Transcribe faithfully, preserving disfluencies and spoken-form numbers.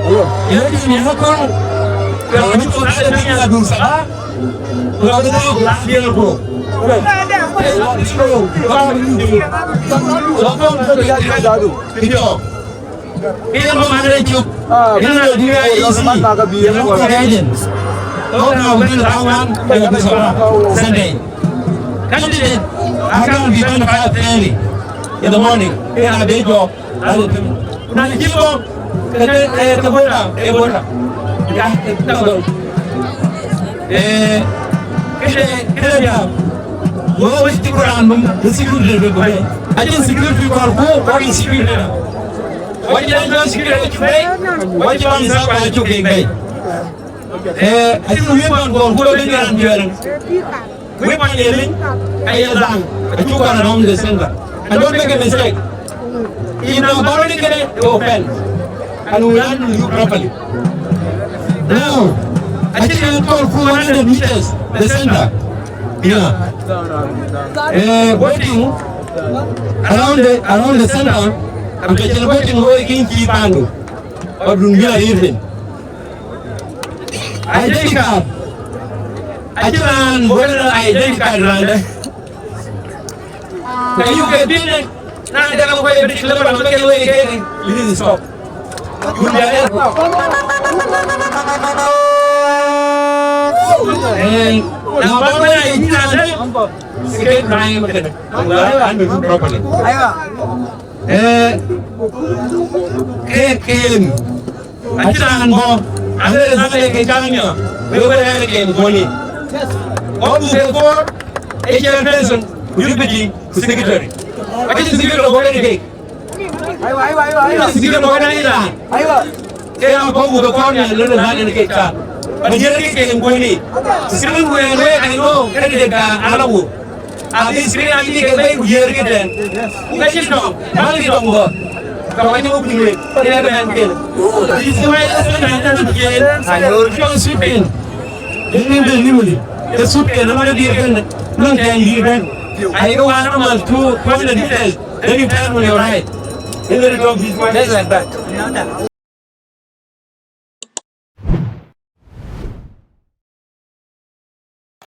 Yɛn cï miɛt akɔ̈l, ke raan cï kɔn ade piny Addis Ababa, ku raan cï thɔ̈k last year ago. Kï jɔɔk. Yen bä man rɛc cök. Yen raan dï I E C. Yen bä kɔc agent. Thok na wël thaŋ wan ë Addis Ababa. Sunday. Candidate akan bï bɛ̈n five thirty in the morning. Yen abï jɔɔk. Ku na cï bɔ̈, ke, ke, ke, ke bɔ̈ da, ke bɔ̈ da. Ya, ke, ke bɔ̈. Eh, këde, këde diäk. Wo wec cï ku raan nɔm, the security bï bɛ̈n. Acïn security kɔɔr ku, kɔɔr security da. Wacï raan jɔ security cuk bei, wacï bäny thaak ba cuk kek bei. Eh, acïn weapon kɔɔr ku bï raan cuɛɛr. Weapon ye liŋ, aye dhaŋ, acuk kɔn around the center. And don't make a mistake. In a baroni kene, you offend. And we handle you properly. Now, acïn raan kɔɔr ku one hundred meters, the center. Yeah. Eh, waiting around the, around the center, I'm getting waiting where you can keep on. But we are even. Identity card. Acïn raan bɔ̈ në identity card raan dɛ̈. Ka yuk ke pin, na de ka ko ye bï lëbë lëbë ke wëi ke, please stop. Yuk de lëbë. Eh, na ba ba ya yïn raan dɛ̈, ke crime ke. Handle properly. Eh, ke, ke, Acïn raan bɔ̈, an, ë raan le ke cäŋ nyɔ, we we rɛ̈ɛ̈r ke bɔ̈ ni. Bɔ̈ buk ke koor, ë chairperson, deputy, ku secretary. Acïn secretary bɔ̈ ke ni kek. Acïn secretary bɔ̈ ke ni raan. Ke ya bɔ̈ buk ke koor ni, le raan ni kek cäŋ. Ba jiël ke ke bɔ̈ ni. Secretary we we ka ni wo, ke ni de ka ala wo. Abï screen abï ke bɛ̈i ku yiëër ke tɛ̈n. Ku ke cï tɔŋ, bäk cï tɔŋ bɔ̈. Ka wä cï wok piny wek, ke lɛ̈k bɛ̈n kel. This is why the thing I tell you, Jane, I know. Jɔŋ Sipin. Jane in the Nimuli. Ke Sipin, ëmën dïr kënë. Nɔŋ tɛ̈n dïr bɛ̈n. Ayï ke wan amal tu, kuɔn de detail. Then you tell me you're right. In the talk this way. Just like that.